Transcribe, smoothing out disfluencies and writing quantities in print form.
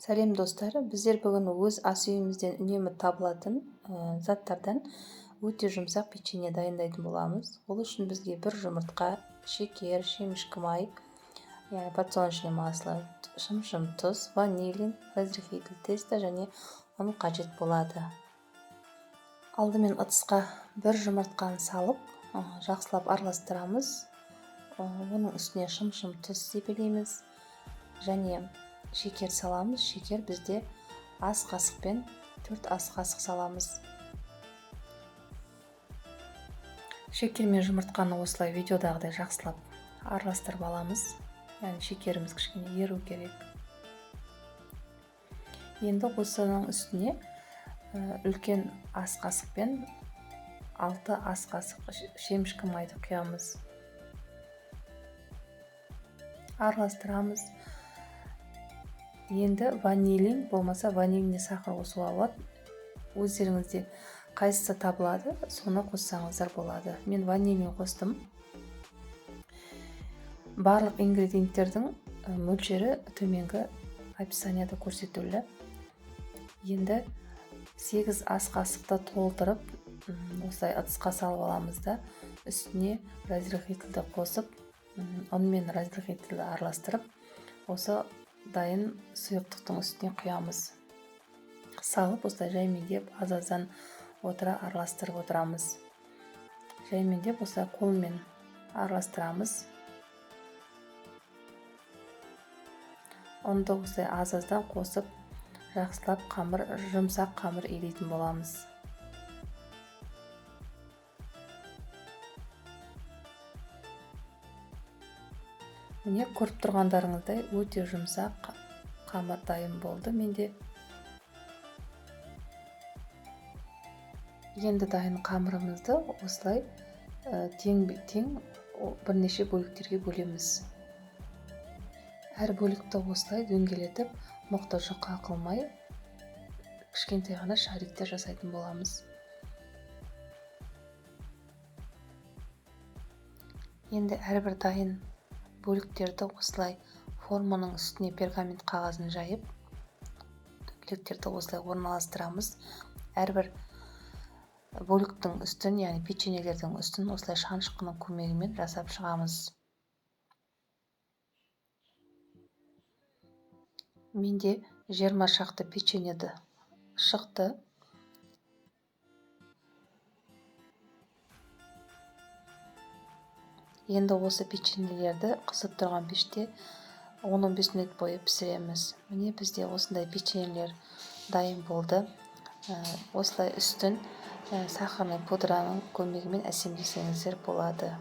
Сәлем, достар! Біздер бүгін өз ас үйімізден үнемі табылатын заттардан өте жұмсақ печенье дайындайтын боламыз. Ол үшін бізге бір жұмыртқа, шекер, шемішкі май, яғни подсолнечное масло, шым-шым тұз, ванилин, разрыхлитель теста және ұн қажет болады. Алдымен ыдысқа бір жұмыртқаны салып, жақсылап араластырамыз. Оның үстіне шым-шым тұз себелейміз және шекер саламыз. Шекер бізде ас қасықпен 4 ас қасық саламыз. Шекер мен жұмыртқаны осылай видеодағыдай жақсылап араластырып аламыз. Яғни шекеріміз кішкене еру керек. Енді осының үстіне үлкен ас қасықпен 6 ас қасық шемішкі майды құямыз. Араластырамыз. Енді ванилин болмаса ванильный сахар қосуға болады. Өздеріңізде қайсысы табылады, соны қоссаңыздар болады. Мен ванилин қостым. Барлық ингредиенттердің мөлшері төменгі описанияда көрсетулі. Енді 8 ас қасықты толтырып, осылай ыдысқа салып аламыз да, үстіне разрыхлительді қосып, ұн мен разрыхлительді араластырып, осы дайын сұйықтықтың үстіне құямыз. Салып, осылай жаймендеп аз-аздан отыра араластырып отырамыз. Жаймендеп осылай қолмен араластырамыз. Ұнды осылай аз-аздан қосып, жақсылап жұмсақ қамыр илейтін боламыз. Міне, көріп тұрғандарыңыздай өте жұмсақ қамыр дайын болды менде. Енді дайын қамырымызды осылай тең бірнеше бөліктерге бөлеміз. Әр бөлікті осылай дөңгелетіп, мықты жұқа қылмай, кішкентай ғана шариктер жасайтын боламыз. Енді әрбір дайын бөліктерді осылай форманың үстіне пергамент қағазын жайып, дөңгелектерді осылай орналастырамыз. Әрбір бөліктің үстін, яғни печеньелердің үстін осылай шанышқының көмегімен жасап шығамыз. Менде 20 шақты печеньеді шықты. Енді осы печеньелерді қызып тұрған пеште 10-15 минут бойы пісіреміз. Міне, бізде осындай печеньелер дайын болды. Осылай үстін сахарный пудраның көмегімен әсемдесеңіздер болады.